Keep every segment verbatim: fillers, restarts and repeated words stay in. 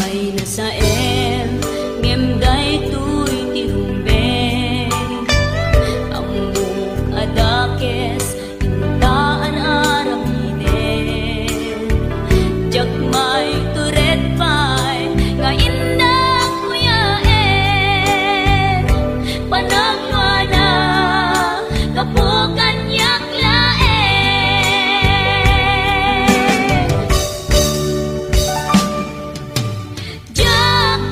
Ay nasaem, ngem daytoy ti rumbeng. Ammok a dakes, intaan aramiden. Diak maitured pay nga innak kuyaen. Panagwana, gapu kaniak laeng. Diak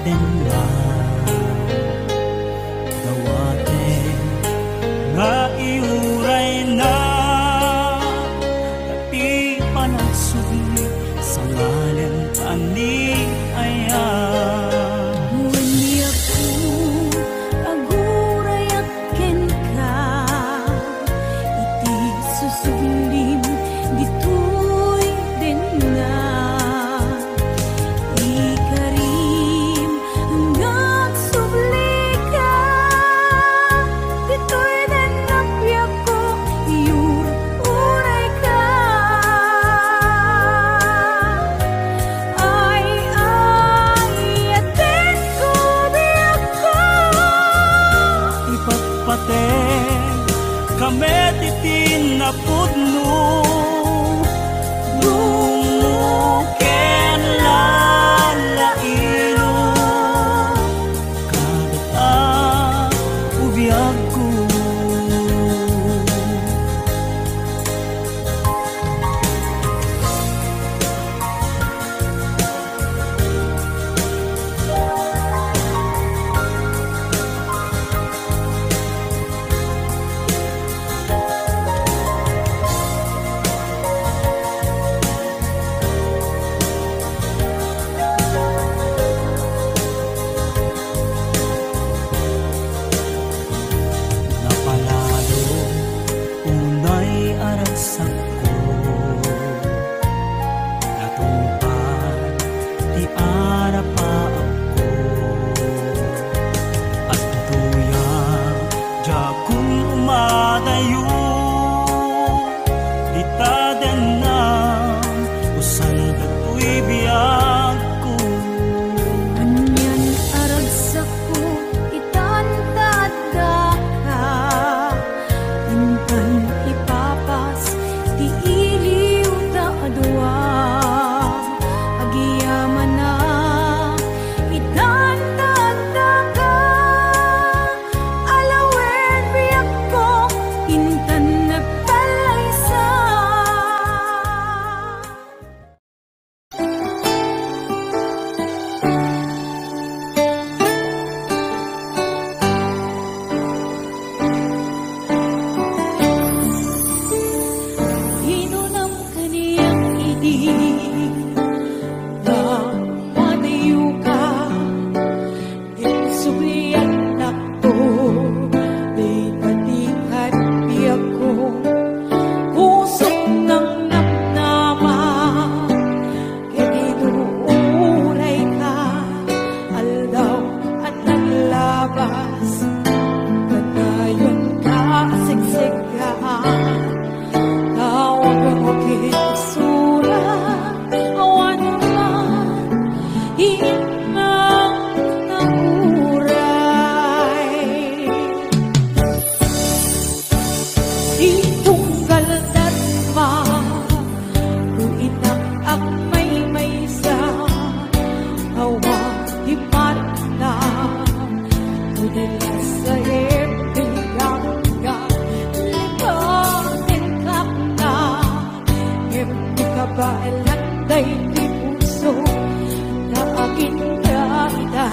Denna dawaten nga iurayna, ti panagsubli sangalen ta ni aya. Wen diakon agurayak kenka, iti susublim ditoy denna. Ikarim nga agsublika, ditoy denna biagko, iur-urayka. Ay, ay, atenko, biagko. Ipatpateg ka met iti napudno, dungo ken lalailo. Kadata, o biagko. Napalalo unay a ragsakko, natungpal ti arapaapko. Adtoya, diakon umadayo, dita dennam, usan datoy biagko. Anian a ragsakko, itan ta addaka, intan ipapas ti iliw ta a dua. Agyamanak, itan ta addaka, alawen biagko, intan nagtallaysa. Inunam kaniak idi nga madayoka. Insubli annakto, dayta ti kat biagko, pusok nang namnama, ket inuurayka, aldaw a naglabas, kanayon ka siksikkaan, tawag mo kin sura, awan man, Inang nga uray. Di tunggal darma, no inak agmaymaysa, awan di marna, no di lasaem ti gangga, lipaten kakna. Ngem di kabaelan daytoy puso, ta aginda ita,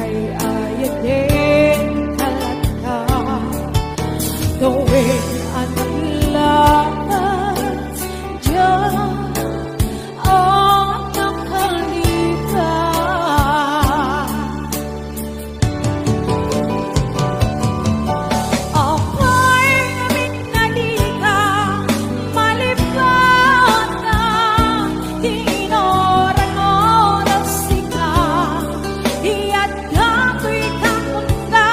ay-ayaten ka latta. Gawen a naglakat, diak a nakalipat. Apay, ngem nadika malipatan, ti inuran mo daw sika, ti adda toy kakunta,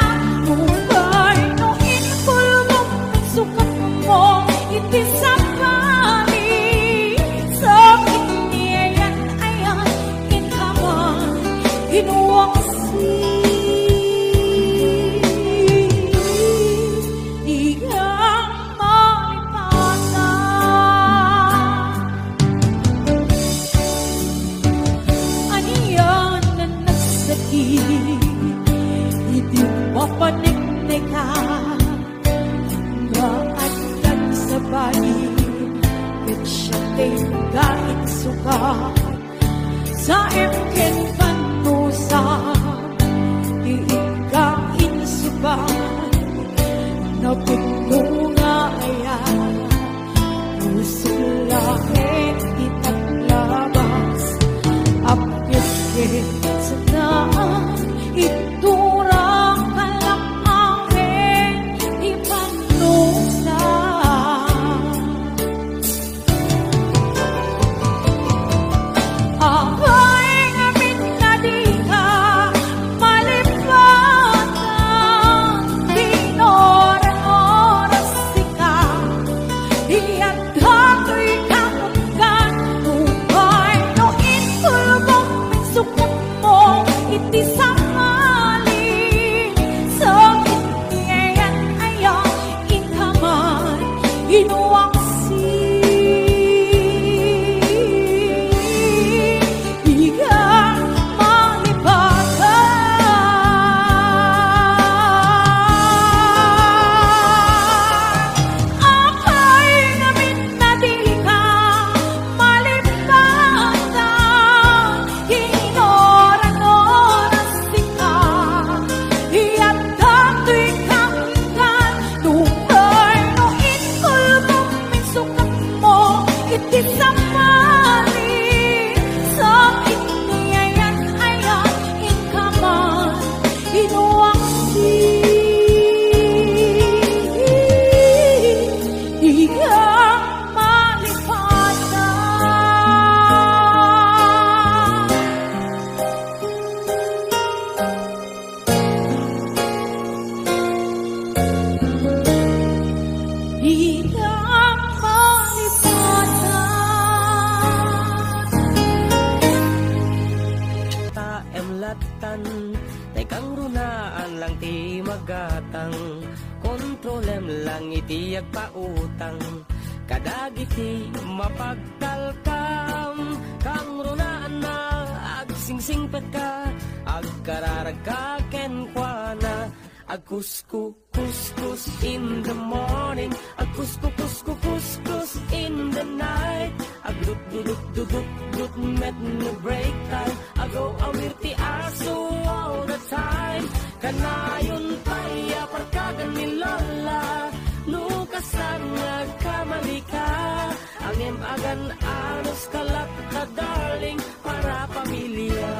nupay no inkulbong sukat mo iti sabali, sakit ni ayan-ayan, inkaman, inuwang Diak malipatan. Anian a nagsakit iti mapaneknekan nga addan sabali, ket siak ti insukat. Taem ken bannosa, iikka insuba, napudno nga aya, pusot laeng ti taglabas, appias ket saan, itura kalak-awen ti bannosa. Apay ngamin a dika malipatan, tinuran oras sika, iyat datoy kaunggan, upay no intulbong mensukat mo iti samali, sakit ni ayan ayan, inkaman, inuaksi. Iga malipatan. Apay ngamin a dika malipatan, tinuran oras sika, iyat datoy kaunggan, upay no intulbong mensukat mo iti samali, sakit ni ayan ayan, inkaman, inuaksi. Iga malipatan. Iga malipatan. Taem lattan, tay kangrunaan lang ti magatang. Kontrolem lang iti agpautang kadagiti mapagtalkam. Kangrunaanna, agsingsingpetka, agkararagka kenkuana. Agkuskukuskus in the morning, agkuskukuskukuskus in the night, agdutdudutdudutdut met no break time. Agaw-awir ti aso all the time. Kanayon pay a parkagan ni Lola no kasano nga agkamali ka. Ngem agan-anos ka latta, darling, para pamilya.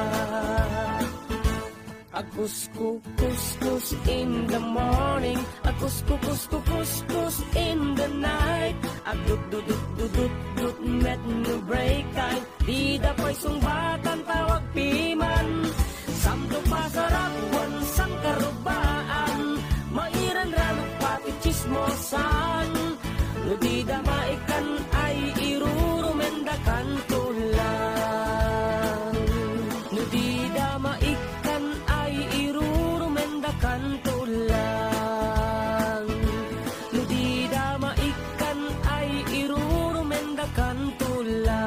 Agkuskukuskus in the morning, agkuskukuskukuskus in the night, agdutdudutdudutdut met no break time. Dida pay sungbatan tawag piman. Samto pasarap wen sangkarubaan, mairanranok pati tsismosan. No dida maikkan ay irurumendakanto lang. No dida maikkan ay irurumendakanto lang. No dida maikkan ay irurumendakanto lang.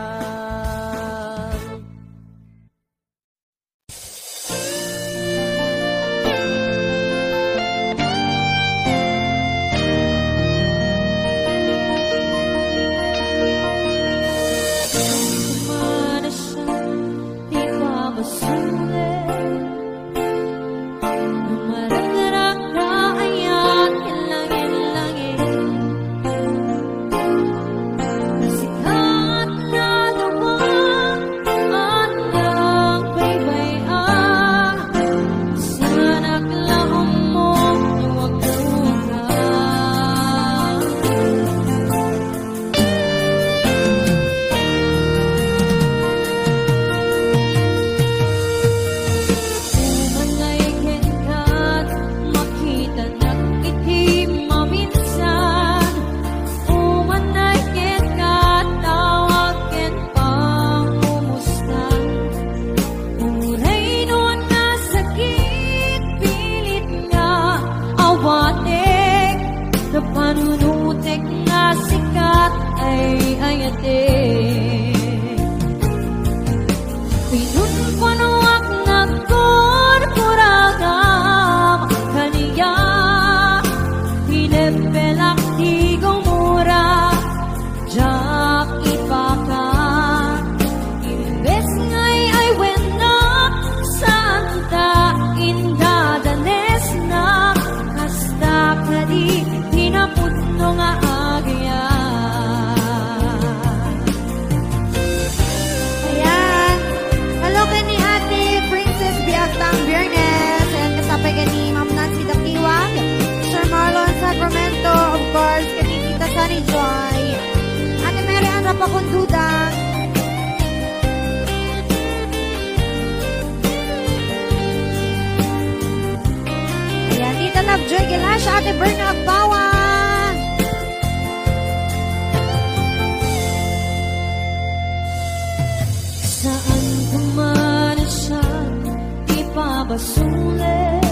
Basulen,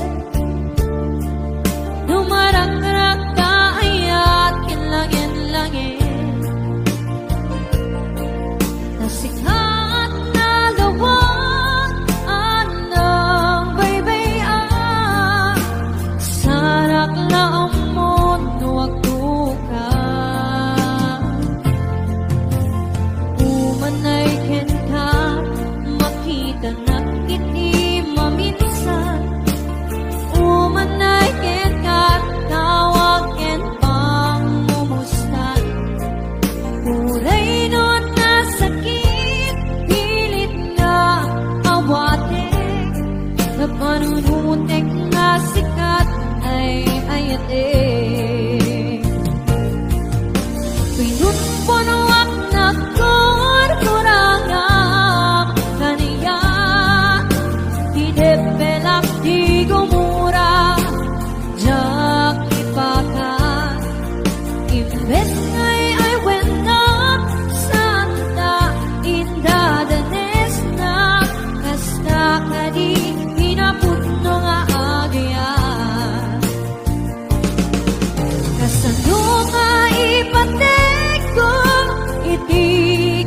dumarakrak ta ayat ken langit-langit. Nasikat na lawag, andang baybay-an. Sarak la ammon no agtuka. Umanay kenka, makitanak iti maminsan. Umanay kenka, tawag ken pangmumustan. Uray no nasakit, pilit nga awatek. Napanunutek nga sikat ay ayatek. Pinunpunuak, nagkurkurangam kaniak. Tineppelak ti gumura, diak ipakat. Imbes nga ay-aywennok, santa indadanesnak. Kasta kadi ti napudno nga agian. Kasano nga ipatekko iti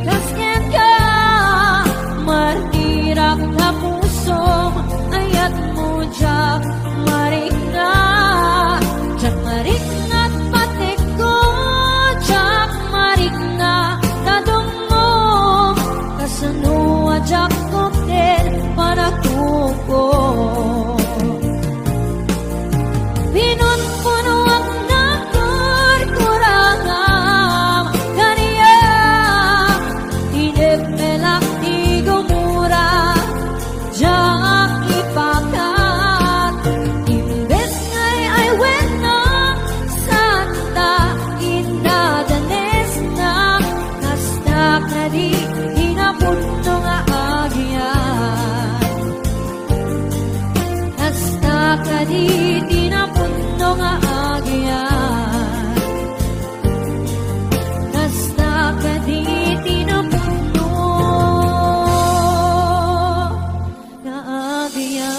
kas kenka? Martirak ta pusom, ayatmo diak marikna. Diak marikna ta patekko, diak marikna ta dumngom. Kasano a diak kupten panagkuko? Pinunpunuak, nagkurkurangam kaniak. Tineppelak ti gumura, diak ipakat. Imbes nga ay-aywennok, santa indadanesnak. Kasta kadi ti napudno nga agian. Kasta kadi ti napudno nga agian. Kasta kadi ti napudno nga agian.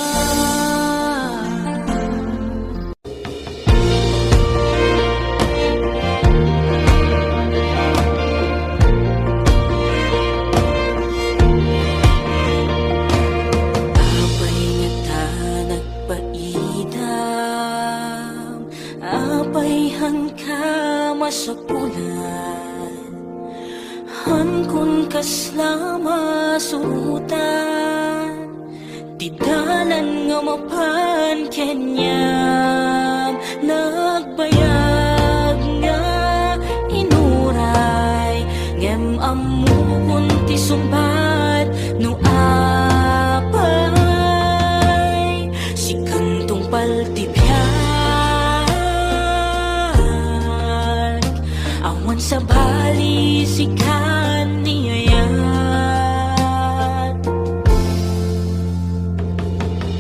Apay ngata nagpaidam? Apay hanka masapulan? Hankon kasla masurotan. Ti dalan nga mapan kaniam, nagbayag nga inuray, ngem ammokon ti sungbat no apay sikan tungpal ti biag. Awan sabali sikan ni ayat.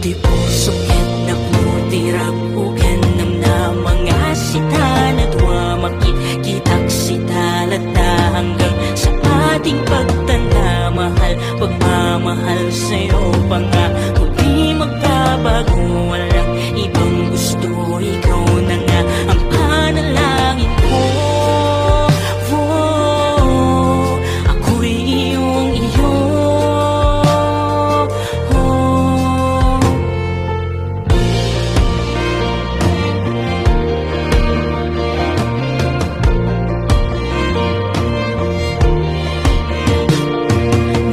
Ti pusok ket napno ti rag-o ken namnama nga sita nadua, makitkitak sita latta hanggang sa ating pagtanda. Mahal, pagmamahal sa'yo, pangako di magbabago. Walang ibang gusto, ikaw na nga ang panalangin ko. Oh, ako'y iyong iyo. Oh.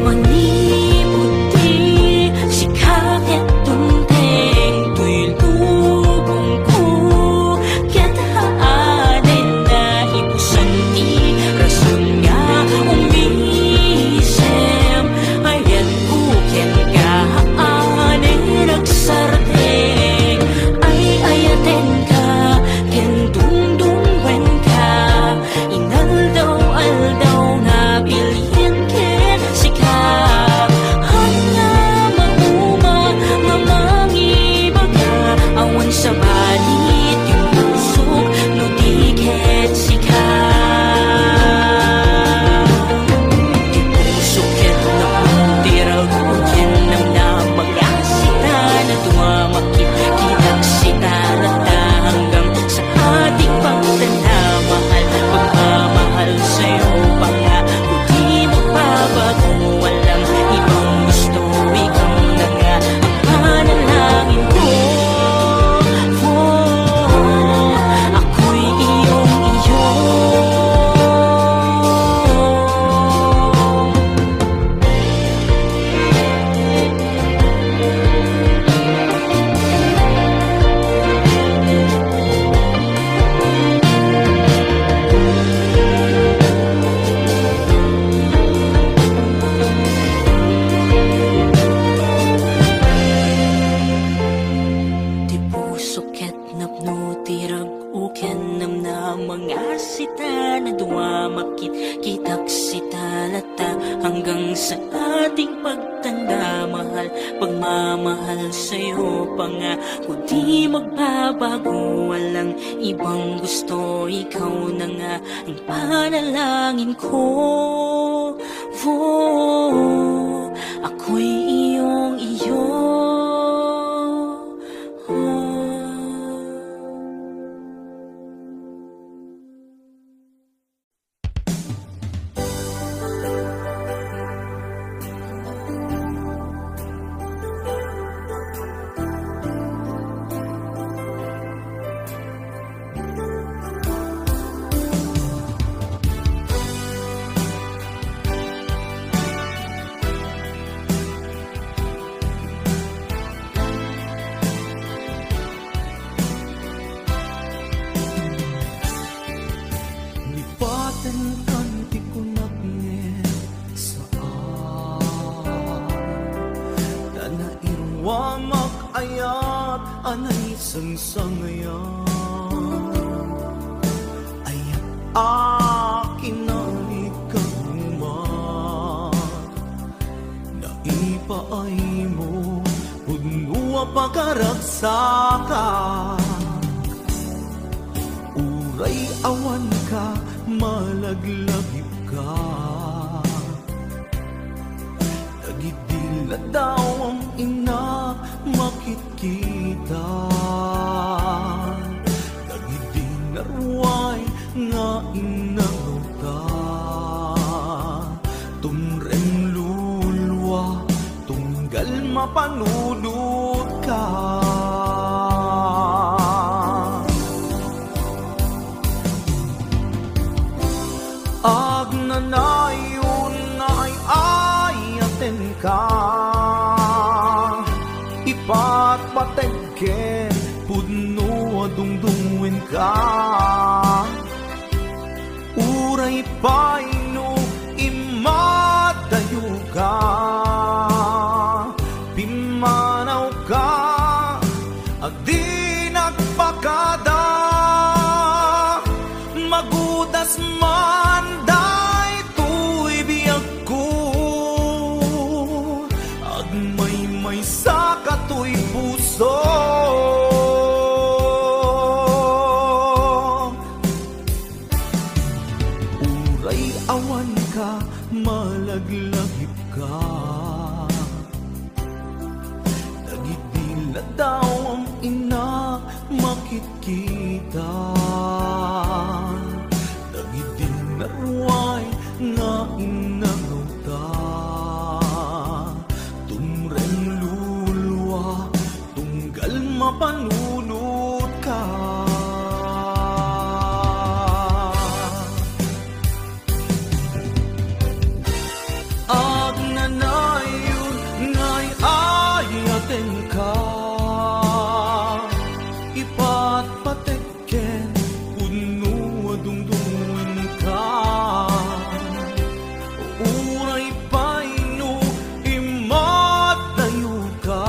Manipud ti Ating pagtanda, mahal, pagmamahal sa'yo, pangako di magbabago, walang ibang gusto, ikaw na nga ang panalangin ko. Oh, ako'y iyong iyo. Oh. Nipatenkan ti kunak ngem saan, ta nairuamak ayat a naisangsangayan. Ayat a kinalikan man. Naipaaymo, pudno a pakaragsakan. Uray awanka, malaglagipka. Dagidi ladawam, ina, makitkita. Dagidi naruay nga inawta. Tumreng lulua, tunggal mapanunotka. Agnanayon nga ay-ayatenka, ipatpateg ken pudno a dungdungenka. Uray pay no immadayoka, pimmanawka a di nagpakada. Magudas man daytoy biagko, agmaymaysa katoy puso. Uray awanka, malaglagipka. Dagidi ladawam, ina, makitkita. Dagidi naruay nga inawta. Tumreng lulua, tunggal mapanunotka. Agnanayon nga ay-ayatenka, ipatpateg ken pudno a dungdungenka. Uray pay no immadayoka,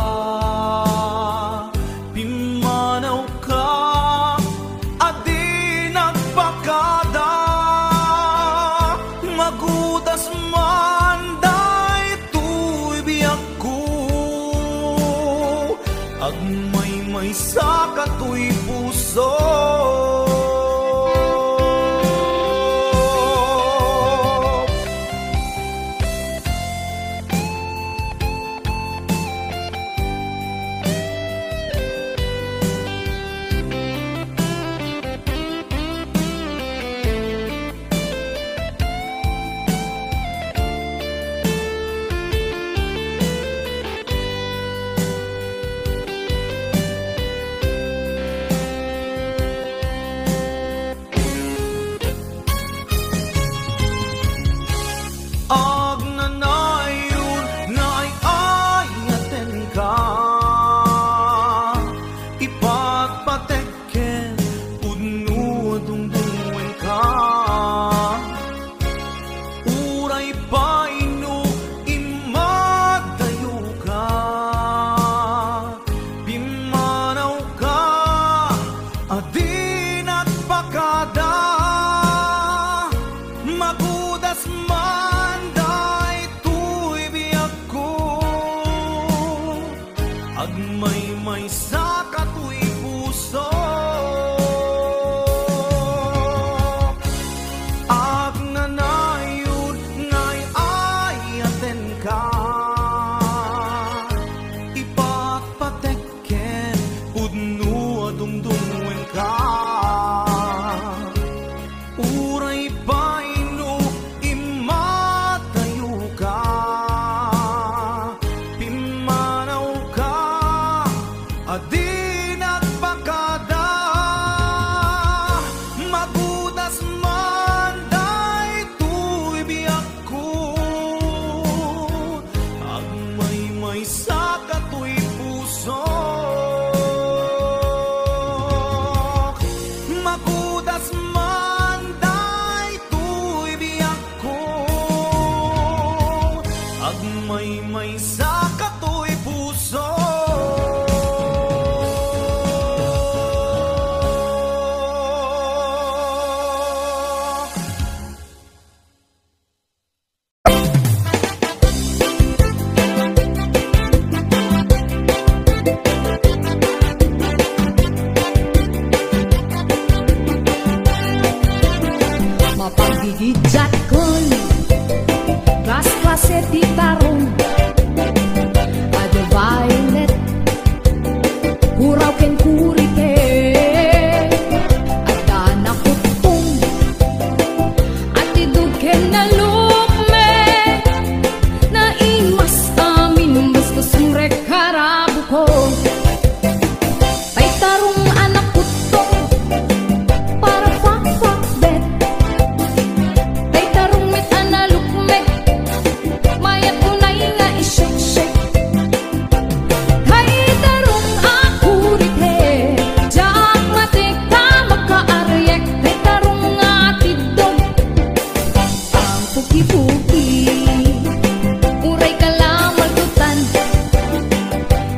pimmanawka a di nagpakada. Magudas man daytoy biagko, agmaymaysa katoy puso. Maysa katoy puso, agnanayon nga ay-ayatenka, ipatpatek ken pudno a dumdumngka. Uray pay no immatayoka, pimmanawka a di nagpakada, magudas man daytoy biag ko, agmaymaysa katoy pusok. Magudas man daytoy biag ko, agmaymaysa katoy pusok. Mapaggigidiatkon, klas-klase ti tarong, a the violet, puraw ken kurite, adda nakuttong, atidog ken nalukmek, naimas amin, basta sumrek karabuko. Tay tarong a nakuttong, para fakfakbet. Tay tarong met a nalukmek, mayat unay nga isyeksyek. Tay tarong a kurite, diak matik ta makaariek. Tay tarong a tiddog, ang puki-puki. Uray kalamaltutan,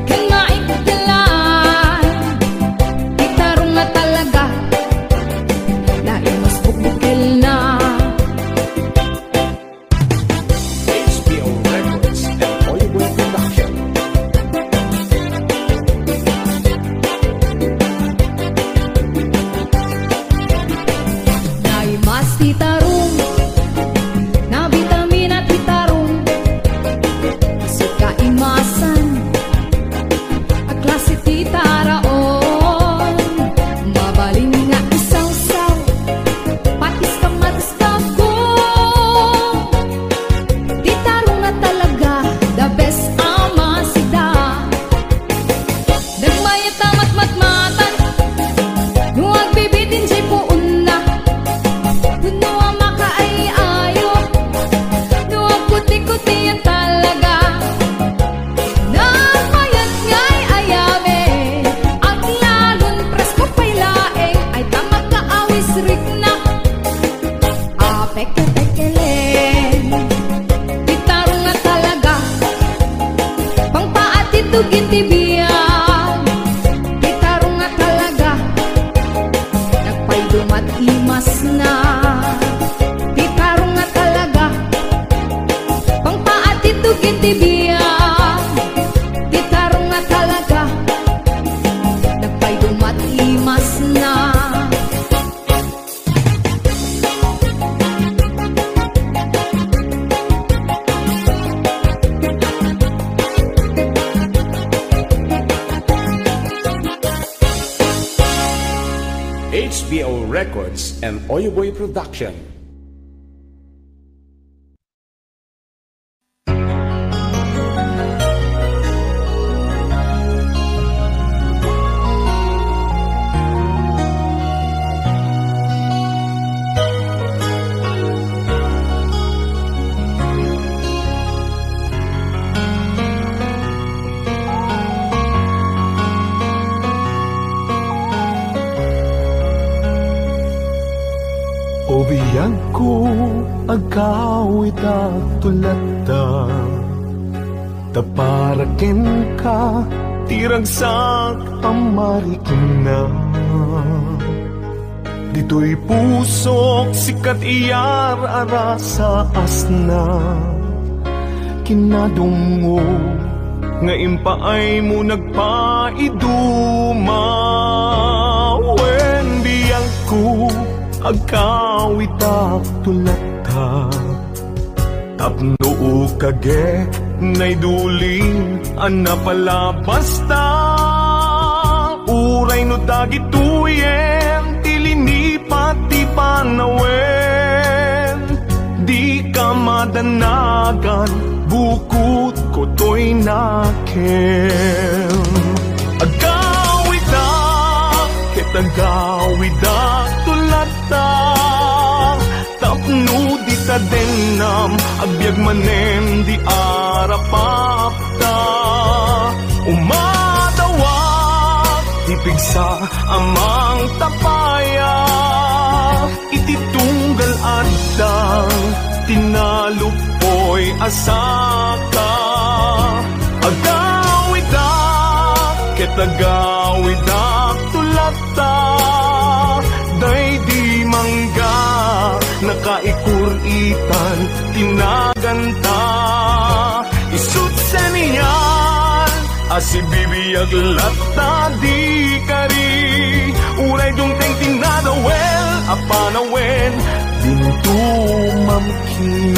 ken maikkelan. Ti tarong a talaga, naimas bukbukelna. H B O Records and Oyoboy Production. Naimas ti tarong, nabitamina ti tarong, isu kaimasan a klase ti taraon, mabalin nga isawsaw, patis kamatis. Ti tarong a talaga, the best a masida. Nagmayat a matmatmatan, no agbibitin diay puonna. Wenno a makaay-ayo, no agkuti-kutian talaga. Nagmayat nga ay-ayamen, aglalon presko pay laeng, ay ta makaawis rikna. Apekepekelen, ti tarong a talaga, pangpaatidtog iti biag. Ti tarong a talaga, nagpaydumat imasna. Ti tarong a talaga, pangpaatidtog iti biag. Ti tarong a talaga, nagpaydumat imasna. H B O Records and Oyoboy Production. O biagko, agkawitak ti latta, ta para kenka ti ragsak a marikna. Ditoy pusok, sika ti ar-arasaasna, kinadumngop nga impaaymo nagpaiduma. Wen biagko, agawidak tu latta. Tapno ukagek, naiduling a napalabasta. Uray no dagitoyen ti linipat ti panawen, dika madanagan, bukod kutoy nakem. Agawidak, ket agawidak tu latta. Tapno dita dennam, agbiag manen di arapapta. Umadawak ti pigsa a mangtapaya, iti tunggal addang tinaluppoy a saka. Agawidak, ket agawidak tu latta. Ta daydi mangga, nakaikur-itan ti naganta. Isut' senial a sibibiag latta di kari. Uray dumteng ti nadawel a panawen, dinto mamkin.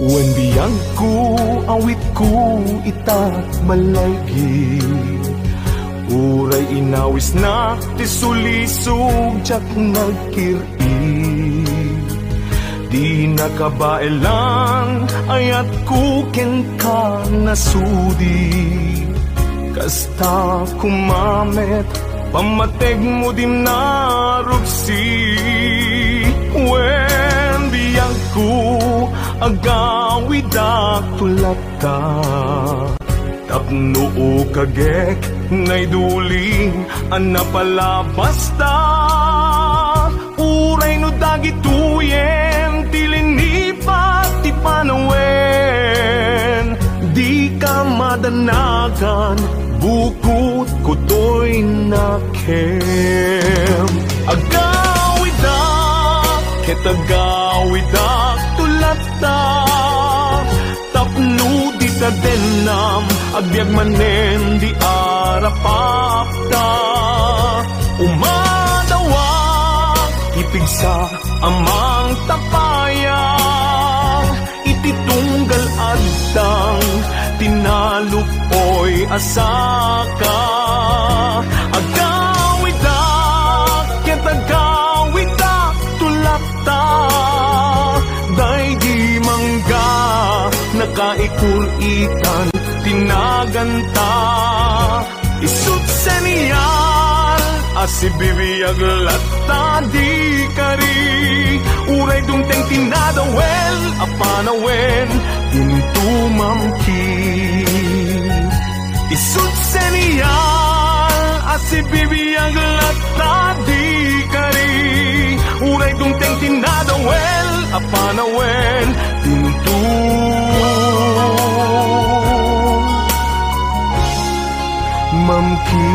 Wen biagko, awitko itak malaygit. Uray inawisnak ti sulisog, diak nagkir-, Di nakabaelan, ayatko kenka nasudi. Kasta koma met, pammategmo dim narupsi. Wen biagko, agawidak tu latta. Tapno ukagek, naiduling a napalabasta. Uray no dagitoyen ti linipat ti panawen, dika madanagan, bukod kutoy nakem. Agawidak, ket agawidak tu latta. Tapno dita dennam, agbiag manen di arapapta. Umadawak ti pigsa a mangtapaya, iti tunggal addang tinaluppoy a saka. Agawidak, ket agawidak tu latta. Ta daydi mangga, nakaikur-itan ti naganta. Isut' senial a sibibiag latta di kari. Uray dumteng ti nadawel a panawen, dinto mamkin. Isut' senial a sibibiag latta di kari. Uray dumteng ti nadawel a panawen, dinto mamkin.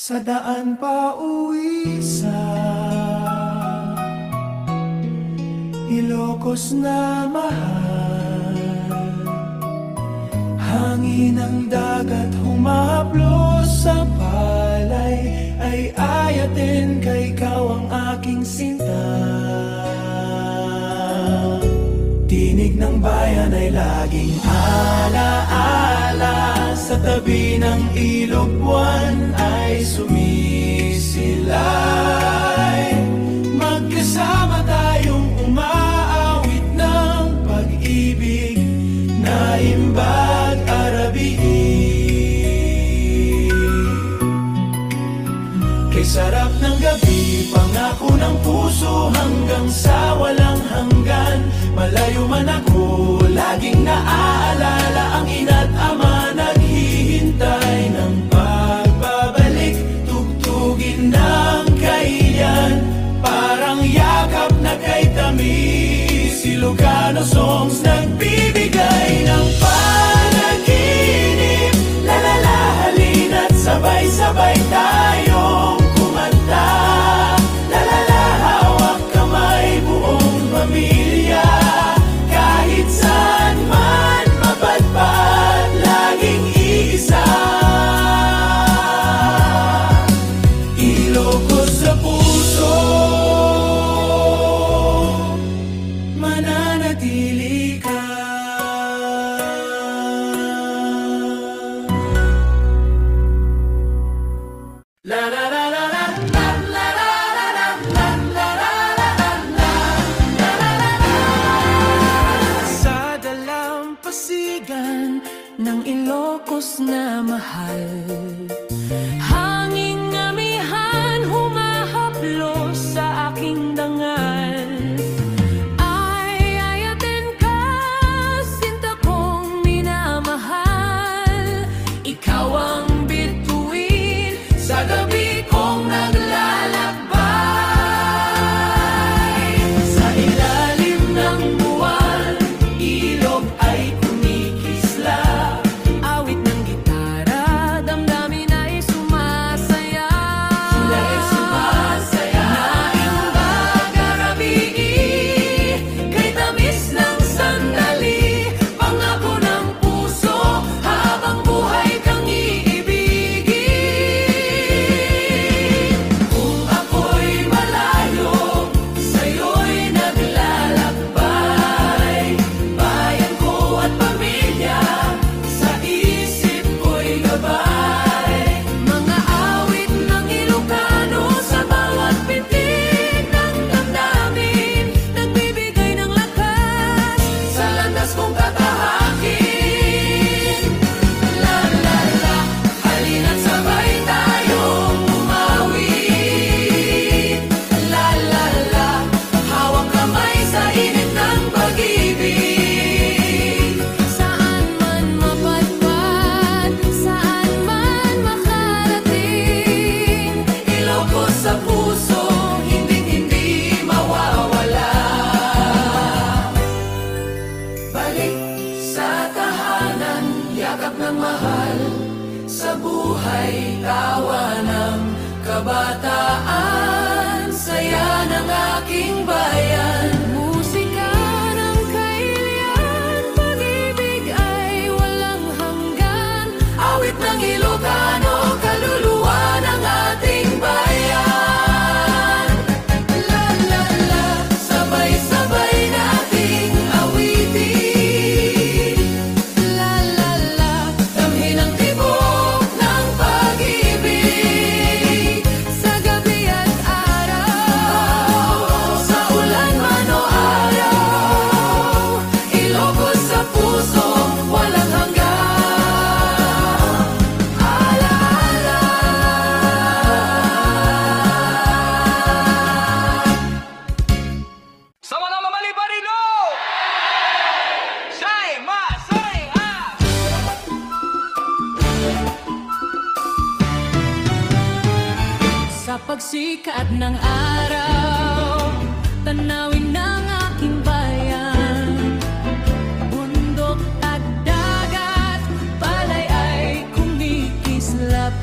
Sa daan pauwisan, Ilocos na mahal. Hangin ng dagat humahaplos sa palay, ay ayaten ka, ikaw ang aking sinta. Tinig ng bayan ay laging alaala, sa tabi ng ilog buwan ay sumisilay. Magkasama tayong umaawit ng pag-ibig na imbag arabiin. Kay sarap ng gabi, pangako ng puso hanggang sa walang hanggan. Malayo man ako, laging naaalala ang ina't ama naghihintay ng pagbabalik. Tugtugin ng kailian, parang yakap na kay tamis. Ilocano songs nagbibigay ng panaginip. Lalala, halina't sabay-sabay tayong kumanta. Lalala, hawak kamay buong pamilya. Kahit saan man mapadpad, laging iisa. Ilocos sa puso, mananatili ka. Sa dalampasigan ng Ilocos na mahal, hanging amihan humahaplos sa aking dangal. Ay, ayaten ka, sinta kong minamahal. Ikaw ang bituin sa gabi kong naglalakbay. Sa ilalim ng buwan, ilog ay kumikislap. Awit ng gitara, damdamin ay sumasaya. Sila ay sumasaya. Naimbag arabii, kay tamis ng sandali, pangako ng puso, habang buhay kang iibigin. Kung ako'y malayo, sa'yo'y naglalakbay. Bayan ko at pamilya, sa isip ko'y gabay. Mga awit ng Ilocano sa bawat pintig ng damdamin, nagbibigay ng lakas sa landas kong tatahakin. La, la, la, halina't sabay tayong umawit. La, la, la, hawak kamay sa init ng pag-ibig. Saan man mapadpad, saan man makarating, Ilocos sa puso, hinding-hindi mawawala. Balik sa tahanan, yakap ng mahal, sa buhay, tawa ng kabataan, saya ng aking bayan. Musika ng kailian, pag-ibig ay walang hanggan. Awit ng Ilocano, kaluluwa ng ating bayan. La, la, la, sabay-sabay nating awitin. La, la, la, damhin ang tibok ng pag-ibig. Sa gabi at araw, sa ulan man o araw, Ilocos sa puso, walang hanggang alaala. Sa mga mamali pa rin, no! Say, ma, say, ah! Sa pagsikat ng araw, tanawin ng aking bayan. Bundok at dagat, palay ay kumikislap.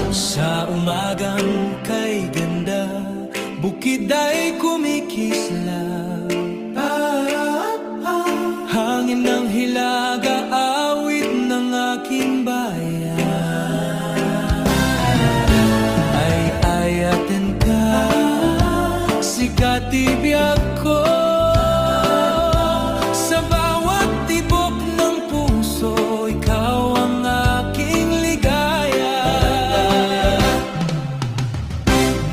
Sa umagang kay ganda, bukid ay kumikislap. Hangin ng Hilaga, awit ng aking bayan. Ay-ayaten ka, sikat, biag ko. Sa bawat tibok ng puso, ikaw ang aking ligaya.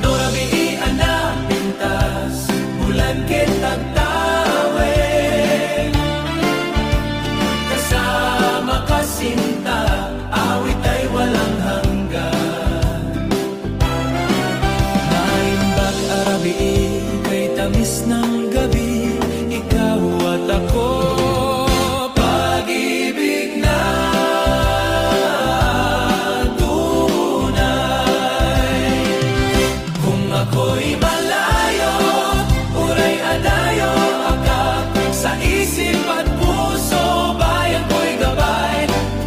No rabii a napintas, bulan ket agtawen. Kasama ka, sinta, awit ay walang hanggan. Naimbag a rabii, kay tamis ng gabi, ikaw at ako, pag-ibig na tunay. Kung ako'y malayo, uray adayo ka sa isip at puso, bayan ko'y gabay.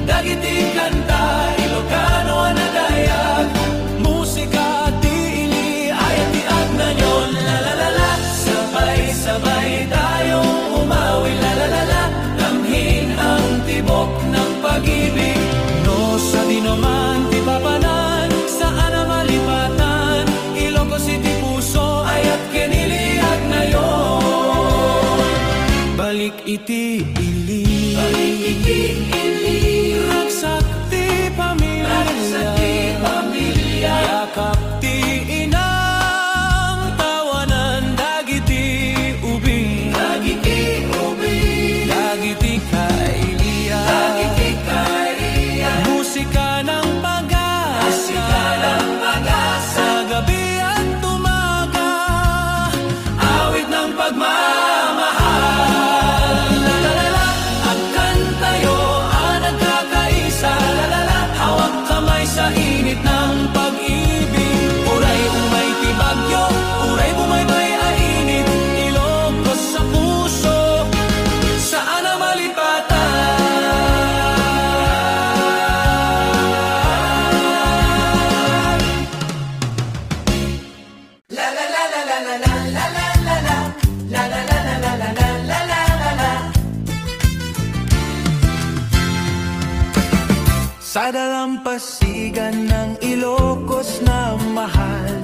Dagiti kanta, Ilocano a nadayag, musika ti ili, ayat ti agnanayon, la la la la. Sabay-sabay tayong umawit, la la la la. Damhin ang tibok ng pag-ibig. No sadino man ti papanan, saan a malipatan, Ilocos iti puso, ayat ken ili, agnayon. Balik iti ili. Balik iti ili. Ragsak ti pamilya. Ragsak ti pamilya. Yakap ti inang, tawanan dagiti ubing. Dagiti ubing. Dagiti kailian. Dagiti kailian. Musika ng pag-asa. Musika ng pag-asa. Sa gabi at umaga, awit ng pagmamahal. La la la la, agkantayo a nagkakaisa. La la la, hawak kamay sa init ng pag-ibig. Uray umay ti bagyo, uray bumaybay a init, Ilocos sa puso, saan a malipatan. Sa dalampasigan ng Ilocos na mahal,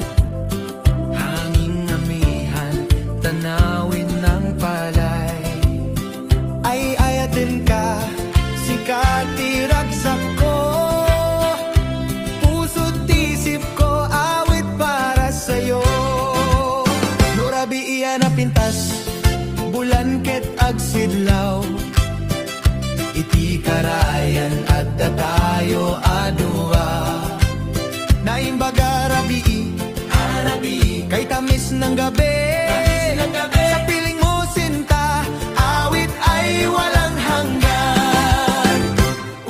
hanging amihan, tanawin ng palay. Ay-ayaten ka, sikat ti ragsak ko. Puso't isip ko, awit para sa'yo. No rabii a napintas, bulan ket agsidlaw, iti karayan adda tayo a dua. Naimbag a rabii, a rabii, kay tamis ng gabi. Tamis ng gabi. Sa piling mo, sinta, awit ay walang hanggan.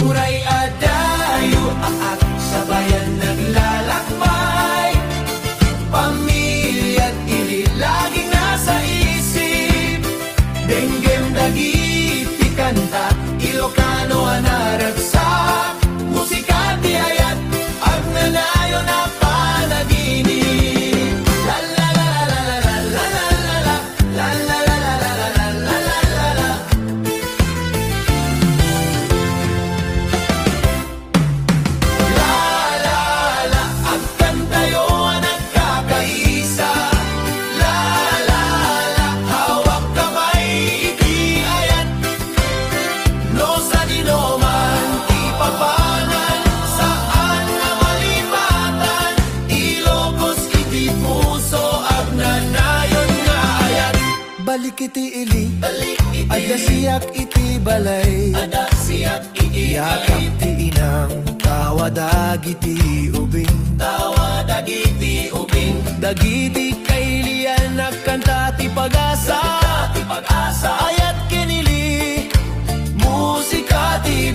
Uray adayo a agsabayan naglalakbay, pamilya't ili laging nasa isip. Denggem dagiti kanta, Ilocano a naragsak, musika ti ayat, agnanayon a panaginip. La la la la la la la la la la. La, la, la. La, la, la, agkantayo a nagkakaisa. La, la, la, hawak kamay iti ayat. No sadino man ti papanan, saan a malipatan. Ilocos iti puso, agnanayon nga ayat. Balik iti ili. Balik iti ili. Adda siak iti balay. Adda siak iti balay. Yakap ti inang, tawa dagiti ubing. Tawa dagiti ubing. Dagiti kailian, agkanta ti pag-asa. Agkanta ti pag-asa. Ayat ken ili, musika ti